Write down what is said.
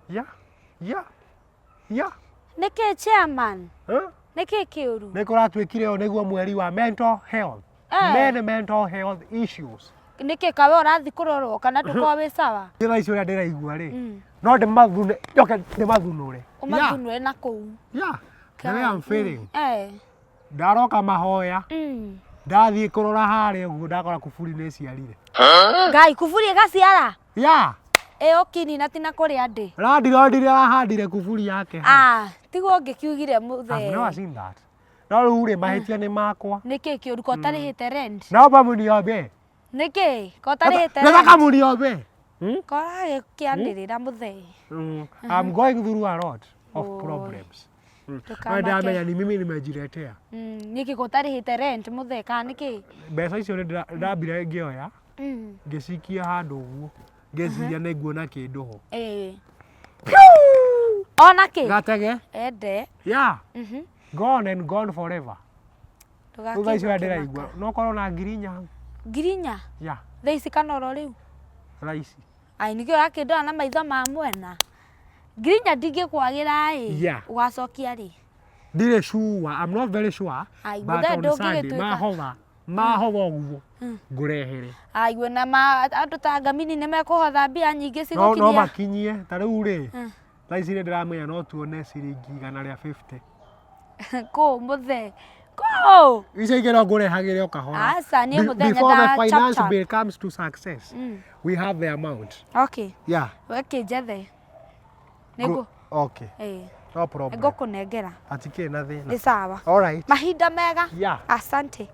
Yeah. Nĩkĩ chairman? Huh? Nĩkĩ kĩũru? Nĩ kũratuĩkire ũyũ nĩguo mweri wa mental health. Eh. Many mental health issues. Nĩkĩ kawe ũrathiĩ kũrorwo kana ndũkorwo wĩ sawa? Niĩ thaa ici ũrĩa ndĩraigua rĩ, no ndĩmathune, njoke ndĩmathunũre. Ũmathunũre na kũu. Yeah. The way I'm feeling. Eh. Ndaroka mahoya, ndathiĩ kũrora harĩa ũguo ndakora kuburi nĩ ĩciarire. Ngai kuburi ĩgaciara? Yeah. Ĩyo kini na tina kũrĩa ndĩ. Landlord rĩrĩa arahandire kuburi yake hau. Ah, tiguo ngĩkiugire I've never mũthee. seen that. No rĩu rĩ mahĩtia nĩ makwa. Nĩkĩ kĩũru ko ũtarĩhĩte rent? Naomba mniombe. Nĩkĩ? Ko ũtarĩhĩte Nataka rent? mniombe. Ko ũragĩkĩanĩrĩra mũthee? I'm going through a lot of Oi. problems. No Ndũkamake. ndamenya ni mimi nimejiletea. Nĩkĩ ko ũtarĩhĩte rent mũthee kana nĩkĩ? Mbeca icio nĩ ndambire ngĩoya ngĩcikia handũ ũguo ngĩciria nĩ nguona kĩndũ ho. Ĩĩ. Ona kĩ? Gatege. Ende. Yeah. Gone and gone forever. Rĩu thaa ici Ndũgakĩigua ũrĩa ndĩraigua ũkĩmaka. no korwo na 4,000 hau. 4,000? Yeah. Thaa ici kana oro rĩu? Thaa ici. Ai nĩkĩo ũrakĩndora na maitho ma mwena. 4,000 ndingĩkwagĩra ĩ. Ũgacokia rĩ? Ndirĩ sure. I'm not very sure. Ai, But mũthee on Sunday ndũngĩgĩtuĩka. mahotha mahotha ũguo ngũrehere. Aigue na ma andũ ta ngamini nĩ mekũhotha mbia nyingĩ No no cigũkinyia. makinyie ta rĩu rĩ thaa ici nĩ ndĩramenya no tuone ciringi 150. Kũ mũthee? Kũ? Icio ingĩ no ngũrehagĩre o kahora. Aca niĩ mũthenya Before the nda chap finance chap. bill comes to success, we have the amount. Okay. Yeah. We kĩnjethe. Nĩngũ. Okay. Ĩĩ. No problem. Nĩngũkũnengera. Hatikĩrĩ na thĩna. Nĩ sawa. All right. Mahinda mega. Yeah. Asante.